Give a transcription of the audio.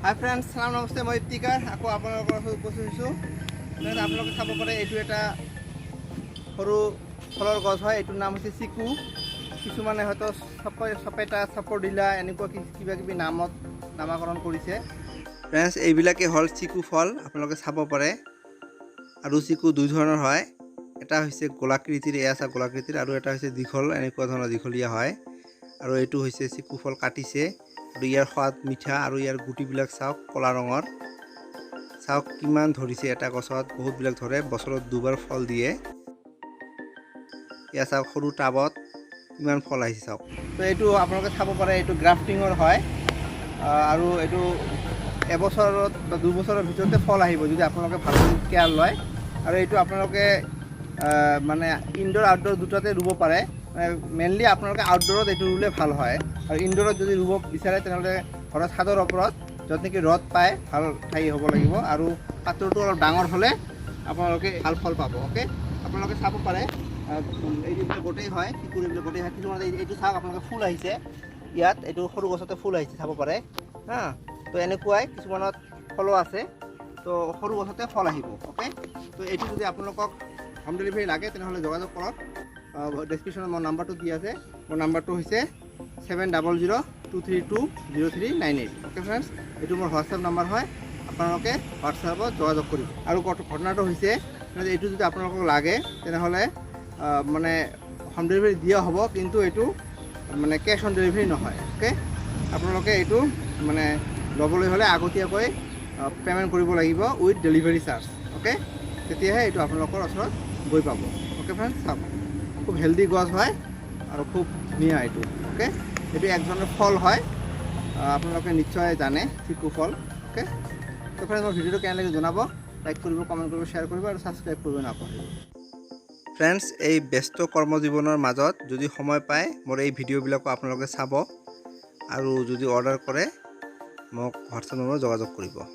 হাই friends, চালাম, নমস্তে। মই ইফতিকাৰ, আকৌ আপোনালোকৰ ওচৰত উপস্থিত হৈছোঁ। ফ্ৰেণ্ডছ, আপোনালোকে চাব পাৰে, এইটো এটা সৰু ফলৰ গছ হয়। এইটোৰ নাম হৈছে চিকু। কিছুমানে হয়তো চপেটা, চপৰডিলা, এনেকুৱা কিবা কিবি নামত নামাকৰণ কৰিছে। ফ্ৰেণ্ডছ, এইবিলাকেই হ'ল চিকু ফল, আপোনালোকে চাব পাৰে। আৰু চিকু দুই ধৰণৰ হয়। এটা হৈছে গোলাকৃতিৰ, এয়া চা গোলাকৃতিৰ, আৰু এটা হৈছে দীঘল, এনেকুৱা ধৰণৰ দীঘলীয়া হয়। আৰু এইটো হৈছে চিকু ফল, কাটিছে আৰু ইয়াৰ সোৱাদ মিঠা। আৰু ইয়াৰ গুটিবিলাক চাওক, ক'লা ৰঙৰ। চাওক কিমান ধৰিছে এটা গছত, বহুতবিলাক ধৰে। বছৰত দুবাৰ ফল দিয়ে। এয়া চাওক, সৰু টাবত কিমান ফল আহিছে চাওক। তো এইটো আপোনালোকে চাব পাৰে, এইটো গ্ৰাফটিঙৰ হয় আৰু এইটো এবছৰত বা 2 বছৰৰ ভিতৰতে ফল আহিব, যদি আপোনালোকে ভালকৈ কেয়াৰ লয়। আৰু এইটো আপোনালোকে মানে ইনডোৰ, আউটডোৰ দুটাতে ৰুব পাৰে। মেইনলি আপোনালোকে আউটডোৰত এইটো ৰুলে ভাল হয়। আৰু ইনডোৰত যদি ৰুব বিচাৰে, তেনেহ'লে ঘৰৰ ছাদৰ ওপৰত, য'ত নেকি ৰ'দ পায়, ভাল ঠাই হ'ব লাগিব। আৰু পাত্ৰটো অলপ ডাঙৰ হ'লে আপোনালোকে ভাল ফল পাব। অ'কে, আপোনালোকে চাব পাৰে, এইবিলাক গোটেই হয় চিকুৰ, এইবিলাক গোটেই হয়। কিছুমান এইটো চাওক আপোনালোকে, ফুল আহিছে ইয়াত। এইটো সৰু গছতে ফুল আহিছে, চাব পাৰে। হা, তো এনেকুৱাই কিছুমানত ফলো আছে। তো সৰু গছতে ফল আহিব। অ'কে, তো এইটো যদি আপোনালোকক হোম ডেলিভাৰী লাগে, তেনেহ'লে যোগাযোগ কৰক। ডেছক্ৰিপশ্যনত মোৰ নাম্বাৰটো দি আছে। মোৰ নাম্বাৰটো হৈছে 7002320398। Okay friends, এইটো মোৰ হোৱাটছএপ নাম্বাৰ হয়, আপোনালোকে হোৱাটছএপত যোগাযোগ কৰিব। আৰু ঘটনাটো হৈছে, এইটো যদি আপোনালোকক লাগে, তেনেহ'লে মানে হোম ডেলিভাৰী দিয়া হ'ব, কিন্তু এইটো মানে কেছ অন ডেলিভাৰী নহয়। অ'কে, আপোনালোকে এইটো মানে ল'বলৈ হ'লে আগতীয়াকৈ পে'মেণ্ট কৰিব লাগিব উইথ ডেলিভাৰী চাৰ্জ। অ'কে, তেতিয়াহে এইটো আপোনালোকৰ ওচৰত গৈ পাব। অ'কে ফ্ৰেণ্ডছ, চাওক, খুব হেল্ডি গছ হয় আৰু খুব ধুনীয়া এইটো। অ'কে, এইটো এক ধৰণৰ ফল হয়। আপোনালোকে নিশ্চয় জানে চিকু ফল। অ'কে, তো ফ্ৰেণ্ডছ, মোৰ ভিডিঅ'টো কেনে লাগিল জনাব। লাইক কৰিব, কমেণ্ট কৰিব, শ্বেয়াৰ কৰিব আৰু ছাবস্ক্ৰাইব কৰিব নাপাহৰিব। ফ্ৰেণ্ডছ, এই ব্যস্ত কৰ্মজীৱনৰ মাজত যদি সময় পায়, মোৰ এই ভিডিঅ'বিলাকো আপোনালোকে চাব আৰু যদি অৰ্ডাৰ কৰে, মোক হোৱাটছএপ নম্বৰত যোগাযোগ কৰিব।